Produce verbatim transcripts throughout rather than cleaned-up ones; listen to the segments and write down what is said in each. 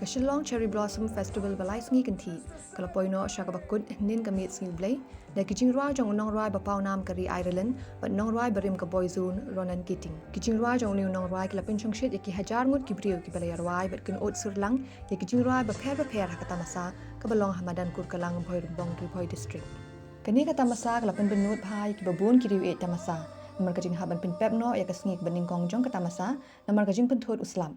Ka Shillong Cherry Blossom Festival ba lai sngi kynthih ka la poi noh sha kaba kut hynnin ka miet sngi U Blei da ki jingrwai jong u nongrwai ba pawnam ka ri Ireland bad nongrwai barim ka Boyzone, Ronan Keating. Ki jingrwai jong une u nongrwai ki la pynshongshit ïa ki hajar ngut ki briew kiba la ïarwai bad kynud surlang ïa ki jingrwai bapher bapher ha ka tamasa kaba long ha madan Kurkalang, Bhoirymbong, Ri Bhoi District. Kane ka tamasa ka la pynbynnud bha ïa kiba bun ki riew ïeit tamasa namar ka jinghap ban pynpep noh ïa ka sngi kaba nyngkong jong ka tamasa namar ka jingpynthut u slap.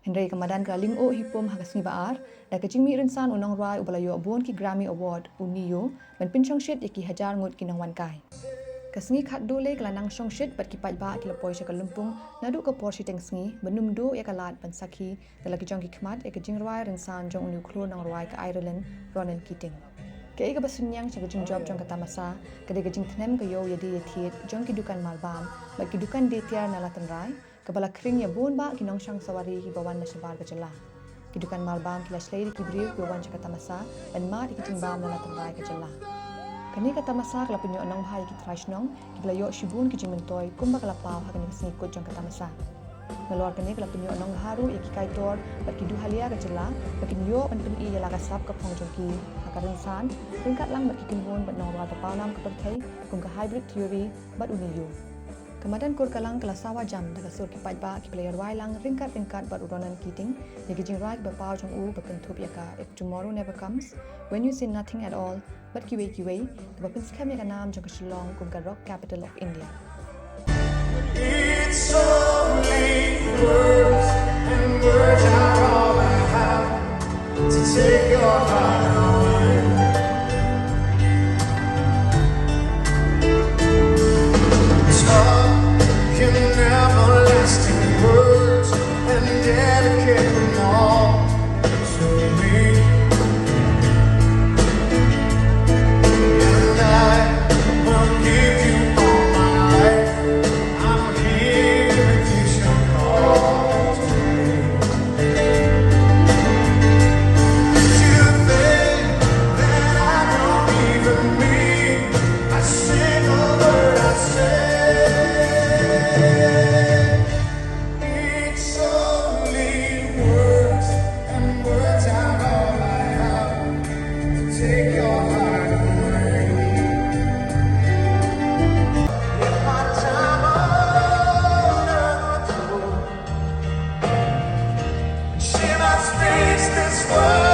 Hynrei ka madan ka la ling uh hi pum ha ka sngi ba ar da ka jingmih rynsan u nongrwai uba la ïoh bun ki Grammy Award, u Ne-Yo, ban pynshongshit ïa ki hajar ngut ki nongwan kai. Ka sngi khatduh lei ka la nang shongshit bad ki paidbah ki la poi sha ka lympung naduh ka por shiteng sngi ban ym duh ïa ka lad ban sakhi da la ki jong ki khmat ïa ka jingrwai rynsan jong une u khlur nongrwai ka Ireland, Ronan Keating. Kaei kaba synñiang sha ka jingjop jong ka tamasa ka dei ka jingthnem ka ïew ïadie ïathied jong ki dukan marbam bad ki dukan dei tiar na la tynrai, kaba la khring ïa bun bah ki nongshong sawari kiba wan na shabar ka jylla. Ki dukan marbam ki la shlei da ki briew kiba wan sha ka tamasa ban mad ïa ki jingbam na la tynrai ka jylla. Kane ka tamasa ka la pynïoh nongbha ïa ki trai shnong kiba la ïoh shibun ki jingmyntoi kumba ka la paw ha kane ka sngi kut jong ka tamasa. Nalor kane ka la pynïoh nongbha ruh ïa ki kaitor bad ki duhalia ka jylla ba kin ïoh ban pyni ïa la ka sap ka phong jong ki ha ka rynsan ryngkat lang bad ki kynhun bad nongrwai ba pawnam ka pyrthei kum ka Hybrid Theory bad u Ne-Yo. Ka madan Kurkalang ka la sawa jam da ka sur ki paidbah kiba la ïarwai lang ryngkat ryngkat bad u Ronan Keating ïa ki jingrwai kiba paw jong u ba kynthup ïa ka If Tomorrow Never Comes, When You Say Nothing At All bad kiwei kiwei, kaba pynskhem ïa ka nam jong ka Shillong kum ka Rock Capital of India. It's only words, and words are all I have to take your heart away. Talk in everlasting words and dedicate them all to me. And I will give you all my life. I'm here if you should call to me. You think that I don't even mean a single word I say. It's only words, and words are all I have to take your heart away. If my time on earth were through, she must face this world.